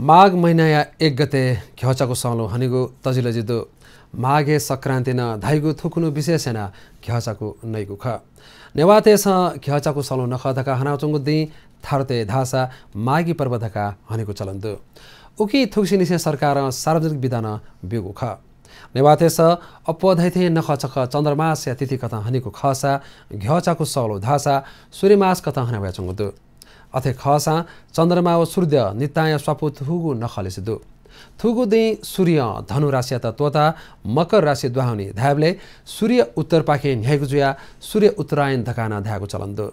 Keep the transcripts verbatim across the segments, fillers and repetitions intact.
माघ महिनाया एक गते घ्यःचाकु सलू हनेगु तजिलजि दु। माघे संक्रान्ति नं धाइगु थुकुन्हु विशेष यानाः घ्यःचाकु नइगु खः। नेवाःतय्सं घ्यःचाकु सलू नखः धकाः हनाच्वंगु दिं थारुतय् धाःसा माघी पर्व धकाः हनेगु चलन दु। उकिं थुगुसिनिसें सरकारं सार्वजनिक बिदा नं ब्यूगु खः। नेवाःतय्सं अप्वः धइथें नखः छकः चन्द्रमासया तिथि कथं हनेगु खःसा घ्यःचाकु सलू धाःसा सूर्यमास कथं हना वयाच्वंगु दु। अथे खःसां चन्द्रमा व सूर्य नितांया स्वापू थूगु नखःलिसे दु। थुगु दिं सूर्यं धनु राशियात त्वःताः मकर राशि दुहां वनी धायेबलय् सूर्य उत्तरपाखें न्ह्याइगु जुयाः सूर्य उत्तरायण धकाः नं धायेगु चलन दु।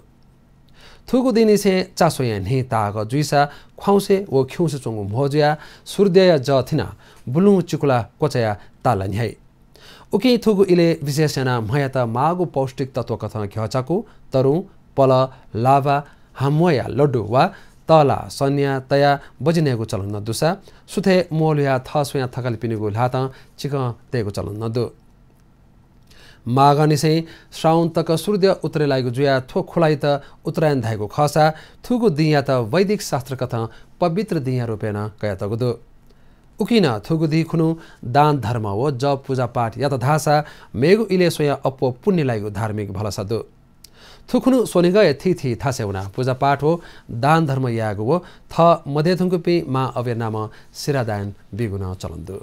थुगु दिंनिसें चास्वया न्हि ताःगः जुइसा ख्वाउँसे व खिउँसे च्वंगु म्हो जुयाः सूर्यया जः थिनाः बुलुं चिकुला क्वचायाः ताला न्ह्याइ। उकिं थुगु इलय् विशेष यानाः म्हयात माःगु पौष्टिक तत्व कथं घ्यःचाकु, तरुं, पलः, लाभा, हाम्वःया लड्डु वा तःला सन्या तयाः बजि नयेगु चलन नं दुसा सुथय् म्वःल्हुयाः थः स्वयां थकालिपिनिगु ल्हातं चिकं तयेगु चलन नं दु। माघंनिसें श्रावण तक सूर्य उत्तरय् लाइगु जुयाः थ्व खुलाइत उत्तरायण धाइगु खःसा थुगु दिंयात वैदिक शास्त्र कथं पवित्र दिंया रूपय् नं कयातःगु दु। उकिं नं थुगु दिं खुन्हु दान धर्म व जप पूजापाठ यात धाःसा मेगु इलय् स्वयां अप्वः पुण्य लाइगु धार्मिक भलसा दु। थुखुन्हु स्वनिगःया थीथी थासय् वनाः पूजापाठ व दान धर्म यायेगु व थः मदये धुंकूपिं मां अबुया नामं सिरादान बीगु नं चलन दु।